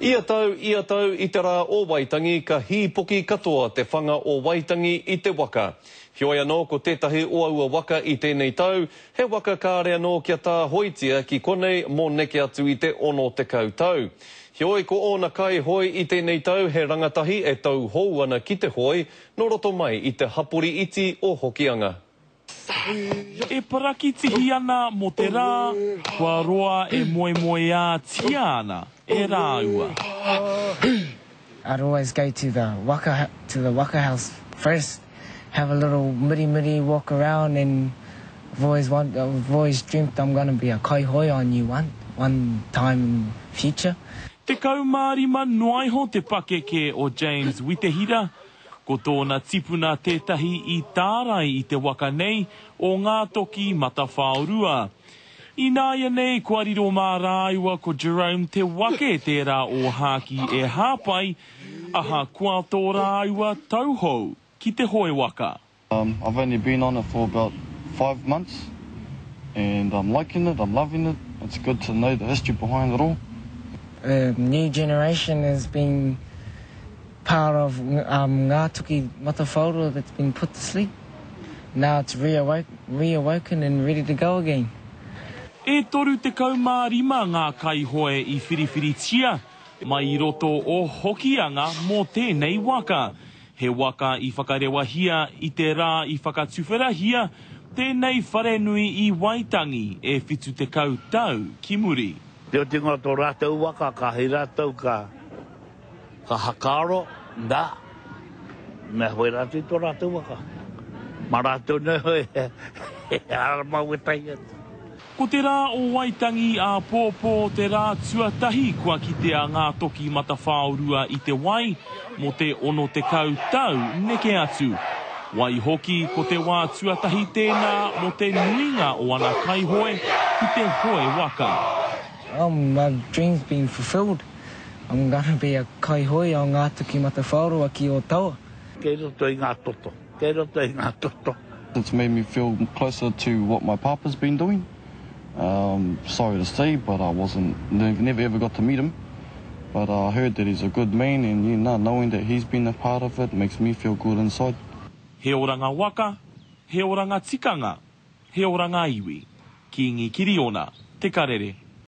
Ia tau, ia tau i te rā o Waitangi ka hīpoki katoa te whanga o Waitangi i te waka. Heoi anō ko tētahi o aua waka i tēnei tau, he waka kāre anō kia tāhoetia ki konei mō neke atu i te 60 tau. Heoi ko ōna kaihoe i tēnei tau he rangatahi e tauhou ana ki te hoe nō roto mai i te hapori iti o Hokianga. E parakitihi ana mō te rā kua roa e moemoeātia ana e rāua. I'd always go to the waka to the waka house first, have a little mirimiri walk around and I've always want I've always dreamt I'm gonna be a kaihoe on you one one time in future. 15 noa iho te pakeke o James Witehira Ko tōna tipuna tētahi i tārai i te waka nei o Ngā Toki Matawhaorua. Ināianei kua riro mā rāua ko Jerome Te Wake tērā ōhākī e hāpai, ahakoa tō rāua tauhou ki te hoe waka. I've only been on it for about 5 months and I'm liking it, I'm loving it. It's good to know the history behind it all. The new generation has been part of um, Ngā Toki Matawhaorua that's been put to sleep. Now it's reawoke, reawoken and ready to go again. E 35 ngā kaihoe i whiriwhiritia mai i roto o Hokianga mō tēnei waka. He waka i whakarewahia i te rā i whakatuwherahia tēnei wharenui i Waitangi e 70 tau ki muri. Te otinga o tō rātou waka, ka hei rātou ka, ka hakaaro, nā, me hoe rātou i tō rātou waka. Mā rātou nei hoe he ara mau wētahi atu. Ko te rā o Waitangi āpōpō te rā tuatahi kua kitea ngā toki matawhaorua i te wai mō te 60 tau neke atu. Waihoki ko te wā tuatahi tēnā mō te nuinga o ana kaihoe ki te hoe waka. Oh, my dream's been fulfilled. I'm gonna be a kaihoe o Ngā Toki Matawhaorua ki Otaua. Kei roto i ngā toto. Kei roto i ngā toto. It's made me feel closer to what my papa's been doing. Um, sorry to say, but I wasn't, never ever got to meet him. But I heard that he's a good man and you know, knowing that he's been a part of it makes me feel good inside. He oranga waka, he oranga tikanga, he oranga iwi. Kīngi Kiriona, Te Karere.